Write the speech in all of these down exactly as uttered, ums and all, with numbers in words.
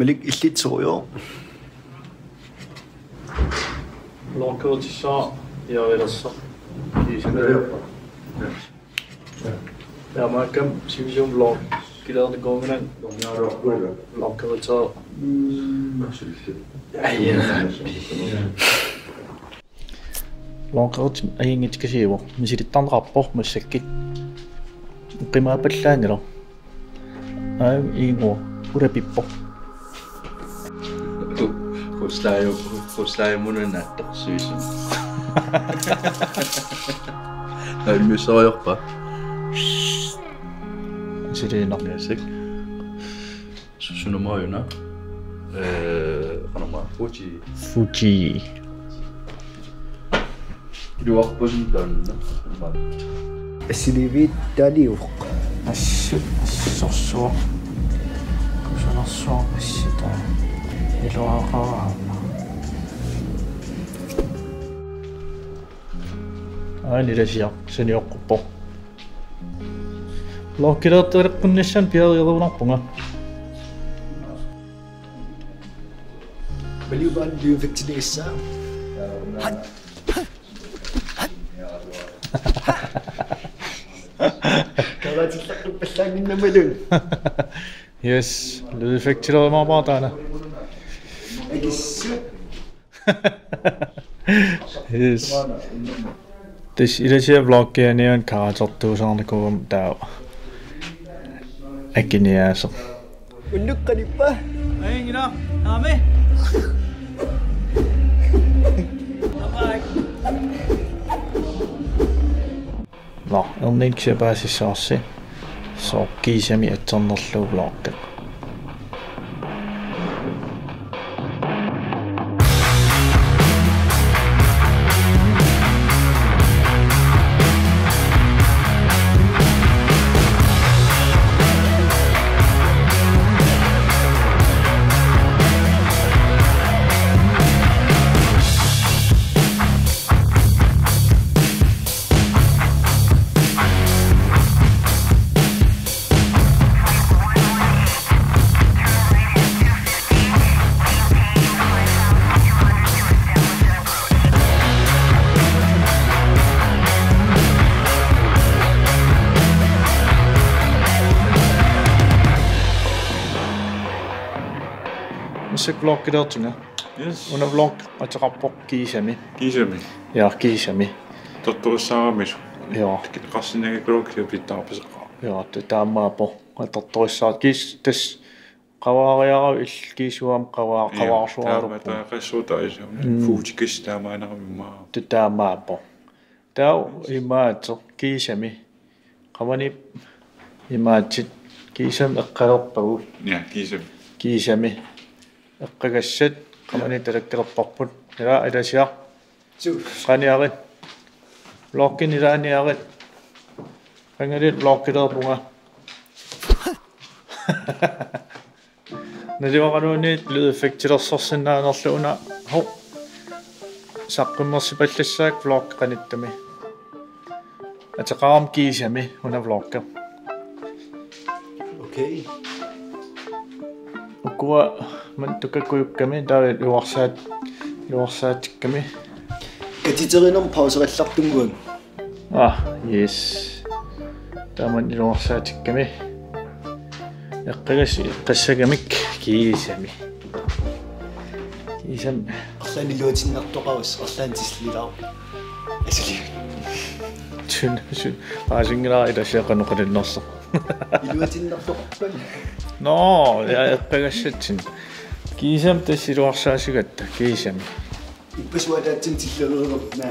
Alik illit sorujoq. Vloggerutissaq, ja, ellers så. Ja, man kan sige, som vlog. Gider det gå med den? Vloggerutissaq. Vloggerutit ajunngitsikasiivoq, misilittarneqarpoq massakkut. Qimaapallaanngilaq. Aam, ingo, urapippoq. Huslaaja, huslaaja munannaattorsuisun. Aammi soorpa. Siliinnaq. Naasik. Su-, sunamajuna. Eh, qanama, Fuji. Fuji. Iluarpassuit taanna. Assiliiviit taaliuvoq. Assut, assorsuaq. Kusanarsuaq assitaa. Iluaqaaq aamma. Aani ilasiaq, sanioqquppoq. Vloggilertaleqqunnissamut piareerunarpunga. Maliupaat lydeffektilissaa. Hat. Hat. Kavaatillaqqippallaannginnamaluunniit. Yes, lydeffektilerumaarpara taanna. Akissut. Yes. Tassa ilasiaq vloggianian karaktertuusaarnikuugama taava akiniaaseq. Unnukkaniippa? Ajunngilaq. Aamma. Bye. Nå, erniinnaq kisiat paasissavarsi. Sooq kiisami atsernerlugu vloggi. Massakkut vloggilertunga. Yes. Una vlog ateqarpoq Kiisami. Kiisami. Ja, Kiisami. Tortorissaaramisoq. Ja. Qarsinnagikuluk kisiat pitsaarpaseqaaq. Ja, taamaappoq. Tortorissaaq kiis tassa qavaariaraq il kiisuam qava-, ja, qavaarsuararpoq. Taama taaqassuutaa isam. Mm. Fuutikis taamaanarami maa. Taamaappoq. Taava imaattoq Kiisami. Qamani imaatsit Kiisami eqqalerpagut. Ja, Kiisami. Kiisami. Eqqagassat qamani talakkalerparput. Ila ilasiaq. Su. Qaniarit. Vloggini ilaaniarit. Qangali vloggilerpunga. Naluaraluunniit lydeffektilersorsinnaanerlu una. Ho. Saqqummersipallassaaq vloggi qanittumi. Ateqarami Kiisami una vloggi. Okay. Ukua man tukakkujukkami taava iluarsaat-, iluarsaatikkami. Katiterinermut pauserillartunnguamik. Ah, yes. Taamani iluarsaatikkami. Eqqagas-, eqqassagamik Kiisami. Kiisami. Arlaannik iluatinnartoqarus, arlaannik tislilaaq. Asuli. Sun, sun. Paasinngilara ilasiaq qanoq qaninnersoq. Iluatinnartoqarpat. Nå, ja, eqqagassatsinnik. Kiisami tassa iluarsaasigatta, Kiisami. Ippassuaq ataatsimik tillereruma.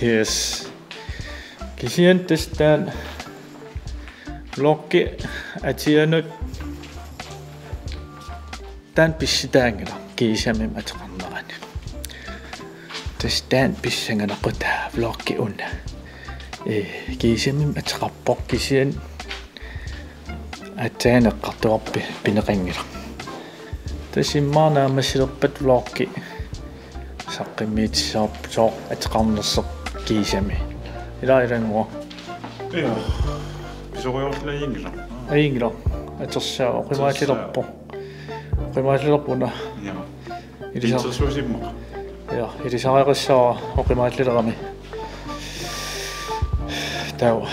Yes. Kisianni tassa taanna vloggi atianut taanna pissutaanngilaq Kiisamimik ateqarnerani. Tassa taanna pissanganaqutaaq vloggi una. Ee, Kiisamimik ateqarpoq kisianni aatsaat eqqartugarput pineqanngilaq. Tassa immaqa naammassilerpat vloggi saqqummiutissavarput sooq ateqarnersoq Kiisami. Ila ilannguaq. Ja. Pisoriarlunga ajunngilaq. Ajunngilaq. Atersaaq oqimaallilerpoq. Oqimaallilerpoq una. Jaa. Ilisa-, interessuusimmaqa. Ja, ilisariaqassaaq oqimaallilerami. Taava.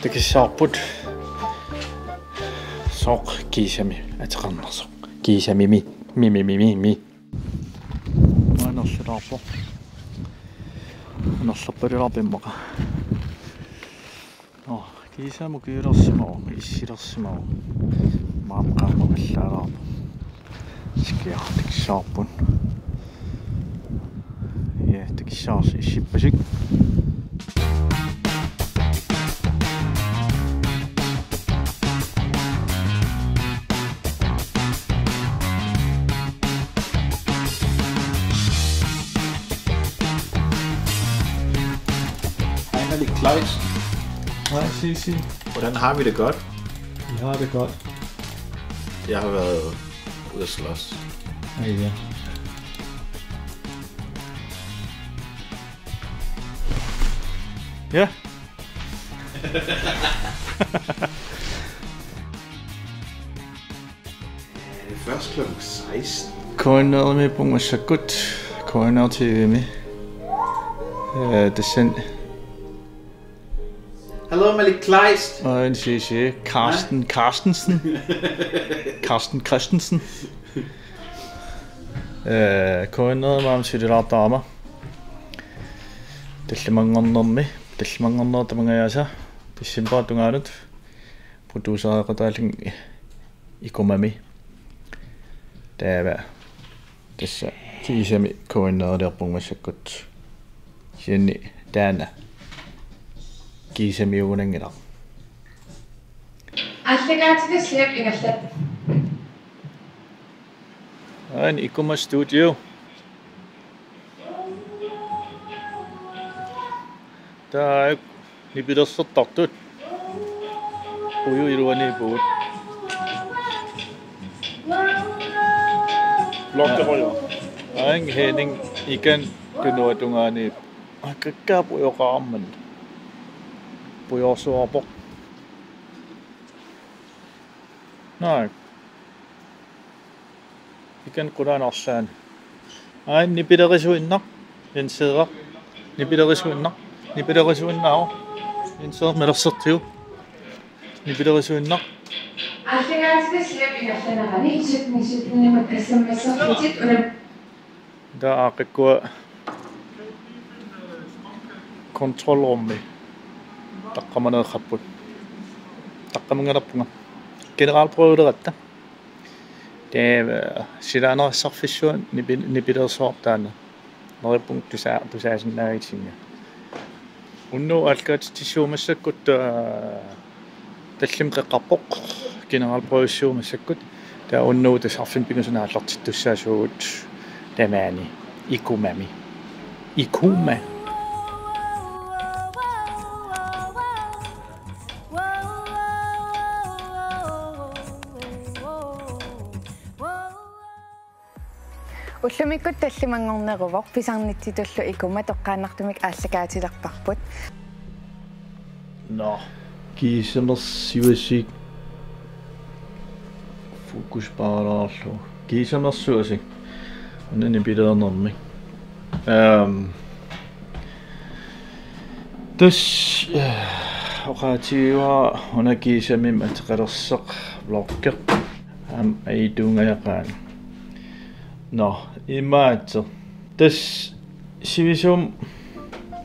Takissaarput. Sooq kiisami ateqarnersoq. Kiisamimi. Mi, mi, mi, mi, mi. Anerlulaarpoq. Anerlerpalulaarpoq immaqa. Nå, kiisami ukiulersimavoq, issilersimavoq. Maani qaammat allaalaarpoq. Sikiaq takissaarput. Ja, takissaarsi issippasik. Hej, Malik Kleist. Hej, Sisi. Hvordan har vi det godt? Vi har det godt. Jeg har været ude at slås. Ja, ja. Ja. Det er først klokken seksten. K N R-imi pungasakkut, K N R T V-imi. Øh, det send. Hello, Malik Kleist. Og en C C, Carsten Carstensen. Carsten Christensen. Øh, K N R-imi aamma sulilaartarama. Tallimanngornermi, tallimanngornerup tamangajaasa. Decembarip tungaanut. Producereqataallunga Ikumami. Taava tassa kiisami K N R-iliorpunga massakkut. Kisianni taanna kiisamiugunanngilaq. Aallakaatitassiap ingerlapput. Aana Ikuma Studio. Taava nipilersortartut. Uju iluaniippugut. Bloggerøjer. Aana Henning Ikan tunuatungaaniippoq. Akakkaap ujoqaarmat. Pujoorsuarpoq. Naak. Ikan qulaanarlaan. Aana nipilerisuinnaq. Jenseeraq. Nipilerisuinnaq. Nipilerisuinnaavoq. Jenseeraq malersortigu. Nipilerisuinnaq. Aallakaatitassiap ingerlanerani sytten sytten-imut tassammassarlutit una. Taava aaqqikua kontrolrummi taqqamaneeqqapput. Taqqamanngilarpunga. Generalprøveleratta. Taava silaannarissarfissuaq nipi-, nipilersuartaana. Neriuppunga tusa-, tusaasinnaagitsinga. Unnugu aallakaatitsissuugut massakkut, aa, tallimat qeqqarpoq, generalprøvessuugut massakkut. Taava unnugu tassa arfineq-pingasunut aallartittussaasugut tamaani Ikumami. Ikuma. Ullumikkut tallimanngorneruvoq, pisarnitsitullu Ikuma toqqaannartumik aallakaatilerparput. Nå, kiisamersuasik. Fokus paaraarlu. Kiisamersuasik. Una nipilernermik. Ehm. Tassa, eh, oqaatigivara una kiisamik ateqalersoq vloggi. Aamma ajutuungajaqaanga. Nå, imaattoq. Tassa sivisuumik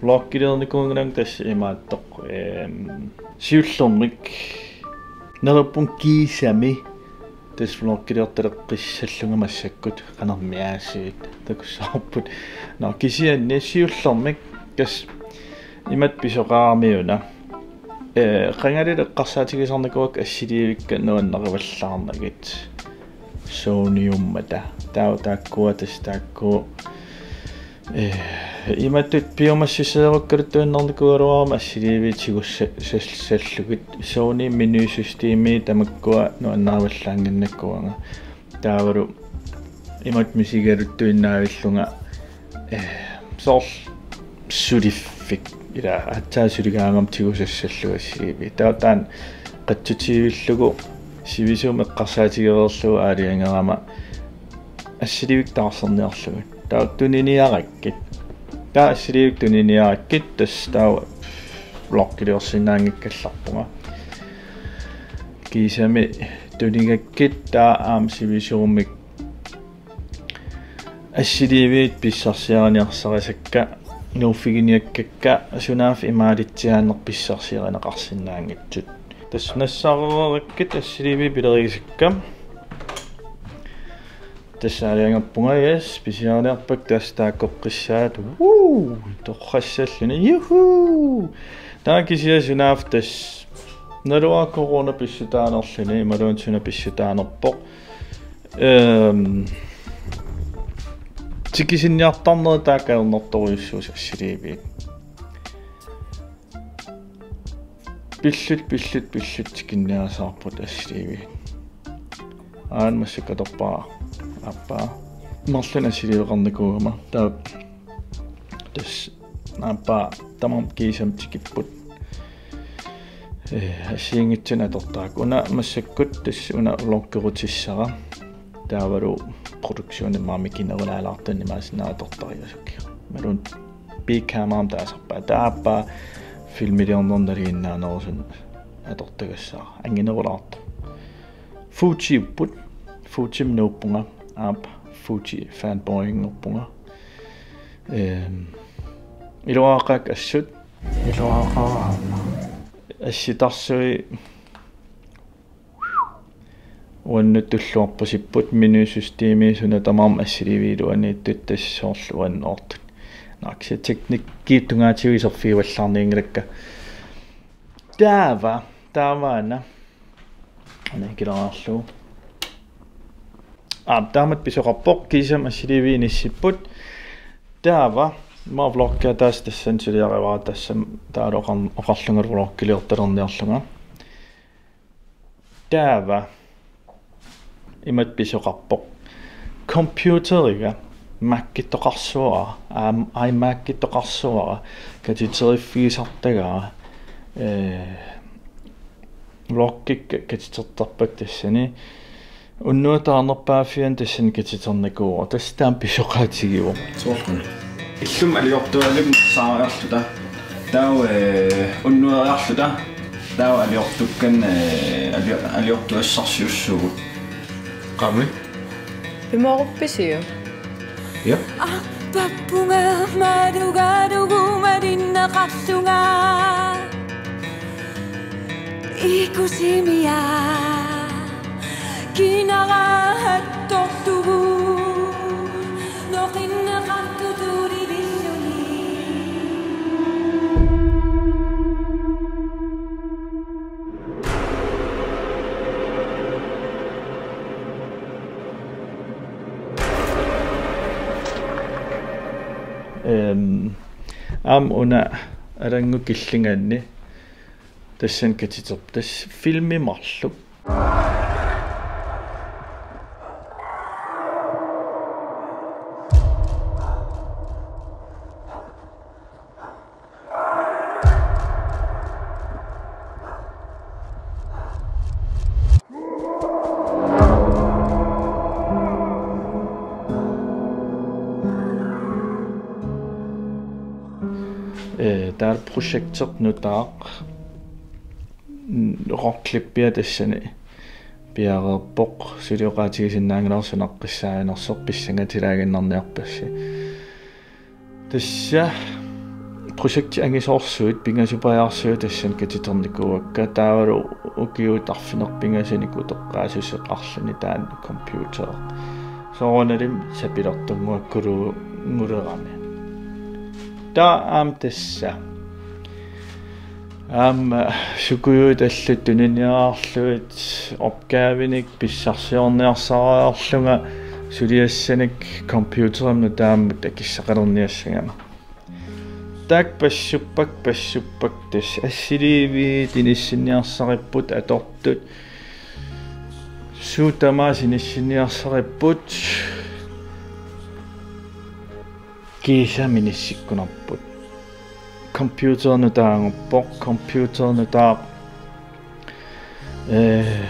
vloggiliornikuunnginnama tassa imaattoq. Ehm, siullermik. Neriuppunga kiisami. Tassa vloggiliortaleqqissallunga massakkut qanormi aasiit takussavarput. Nå, kisianni siullermik tassa imatut pisoqarami una. Eh, qangali eqqarsaatigisarnikuuakka assiliivikka nuannarivallaarnagit. Sonyummata. Taava taakkua tassa taakku. Eh, imatut piumassuseerukkaluttuinnarnikuugaluarama assiliiviit tigussa-, sal-, sallugit Sony menusystemi tamakkua nuannarivallaannginnakkit uanga. Taavalu imatut misigigaluttuinnaavillunga, eh, soorlu suliffik ila aatsaat suligaangama tigusassallugu assiliiviit. Taava taanna qatsutivillugu sivisuumik eqqarsaatigereerlugu aalajangerama assiliivik taarserniarlugit. Taava tuniniarakkit. Taava assiliivik tuniniarakkit tassa taava vloggiliorsinnaanngikkallarpunga. Kiisami tunigakkit taava aamma sivisuumik assiliiviit pissarsiariniarsarisakka nuuffiginiakkakka sunaaffa imaalitsiaanneq pissarsiarineqarsinnaanngitsut. Tassa nassaarerakkit assiliiviit pilerigisakka. Tassa aalajangerpunga, yes, pisiariniarpakka tassa taakkoqqissaat. Woo! Torrassalluni. Juhuu! Taava kisianni sunaaffa tassa naluara corona pissutaanerluni, imaluunniit suna pissutaanerpoq. Ehm, tikisinniartarneri taakku ajornartorujussuusut assiliiviit. Pillutit, pillutit, pillutit tikinniasaarput assiliiviit. Aana massakkut atorpara aappaa. Marlunnik assiliiveqarnikuugama. Taava tassa aappaa tamarmik kiisami tikipput. Eh, assigiinngitsunik atortarakku. Una massakkut tassa una vloggerutissara. Taavalu produktionimik aamma ikinerulaalaartunnik imaassinnaavoq atortariaaseq. Imaluunniit B-kameraamik taasarpaat. Taava aappaa filmiliornermik nalinginnaanerusunut atortagassara. Anginerulaartoq. Fujiupput. Fujimik nuuppunga. Aap, Fuji fanboyinngorpunga. Ehm, iluaqaakka assut. Iluaqaara aamma. Assitarsui uannut tulluarpasipput, menusystemi suna tamarmi assiliiviit iluaniittut, tassa soorlu uannoortut. Naak, kisianni teknikkiup tungaatigut iserfigivallaarnianngilakka. Taava, taavaana. Ana ikileraarlugu. Aa, taamatut pisoqarpoq, kiisami assiliiviit inissipput. Taava, ima vloggia taas tassani suliarivara, tassami taavalu oqar-, oqarlungalu vloggiliortalerniarlunga. Taava imatut pisoqarpoq. Computeriga Macittoqarsuara, aam, iMacittoqarsuara, katiteriffigisartagara, eh, vloggikka katitertarpakka tassani. Unnuaq taarnerpaaffiani tassani katiternikuuara. Tassa taama pisoqaatigivoq. Soorlu. Illumut aliortualimmi saariarluta. Taava, eh, unnueriarluta. Taava aliortukkanik, eh, ali-, aliortuassarsiussuugut. Qami. Pimooruppisiuk? Ja. Arpappunga malugalugu malinneqarlunga. Ikusimia kinaraattortugu noqinneqartutut tulivissuni. Ehm, aamma una Alanngut killinganni tassani katiterpoq, tassa filmi marluk. Eh, taava projekti nutaaq, mm, rocklippia tassani piareerpoq, suli oqaatigisinnaanngilara sunaqqissaanersoq, pissangatilaaginnarniarpassi. Tassa projektit angisoorsuit, pingasut pajaarsuit tassani katiternikuuakka, taavalu ukiut arfineq-pingasunik utoqqaassuseqarluni taanna computer. Soorunalimi sapilertunnguakkuluunngulerami. Taava aamma tassa. Aamma sukujuit allat tuniniaarlugit opgavenik pissarsiorniarsariarlunga suliassanik computerimut taamut akissaqalerniassagama. Taakku passuppak, passuppak tassa assiliiviit inissinniarsaripput, atortut. Suut tamaasa inissinniarsaripput. Kiisami inissikkunarput. Computer nutaanngorpoq, computer nutaaq. Eh,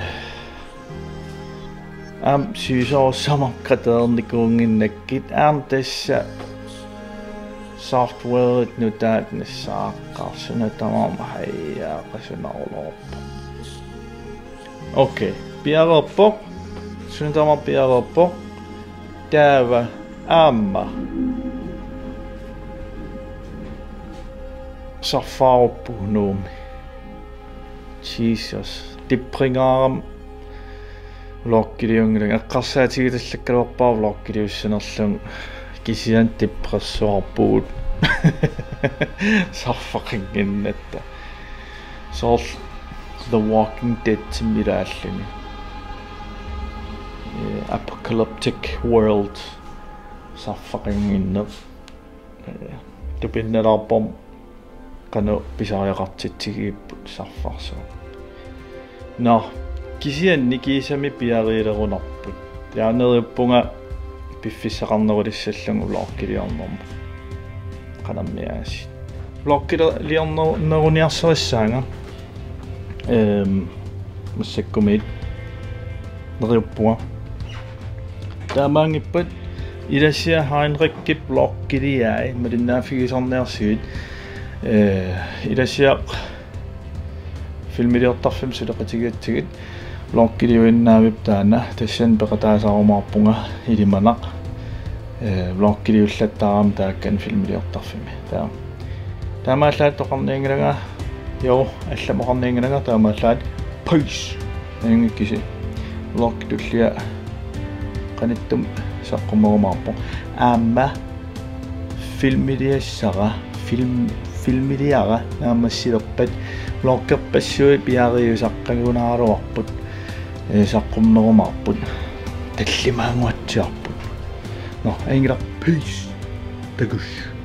aamma siusoorsuarmik qaternikuunnginnakkit aamma tassa software nutaat nassaaqqaarsi, suna tamarmi hajaaqasunaruloorpoq. Okay, piareerpoq. Suna tamarmi piareerpoq. Taava aamma sarfaaruppugut Nuummi. Jesus, depringaarama vloggiliunngilanga, eqqarsaatigitalakkaluarpara vloggiliussanerlunga, kisianni depressuarpugut. Sarfaqannginnatta. Soorlu The Walking Dead-imik ilaalluni. Eh, Apocalyptic World sarfaqannginneq. Eh, tupinnalaarpoq qanoq pisariaqartitsigigipput sarfarsuaq. Nå, kisianni kiisami piariilerunarput. Taava neriuppunga piffissaqarnerulissallunga vloggiliornermut. Qanammi aasiit. Vloggiliorneruniarsarissaanga. Ehm, massakkumiit neriuppunga. Taamaanngippat Ilassiaq Heinrichip vloggiliai malinnaaffigisarniarsigit. Eh, Ilassiaq filmiliortarfimmi suleqatigigatsigit vloggiliuinnaavippoq taanna, tassani peqataasarumaarpunga ilimanaq. Eh, vloggiliullattaarama taakkani filmiliortarfimmi. Taava. Taamaallaat oqarnianngilanga, jo, allamik oqarnianngilanga, taamaallaat peace. Aningikisi. Vloggi tullia qanittumi saqqummerumaarpoq. Aamma filmiliassara, film, filmiliara naammassilerpat vloggerpassuit piariusaqqagunaaruarput, eh, saqqummerumaarput. Tallimaannguatsiarput. Nå, aningilaq, peace. Takuss.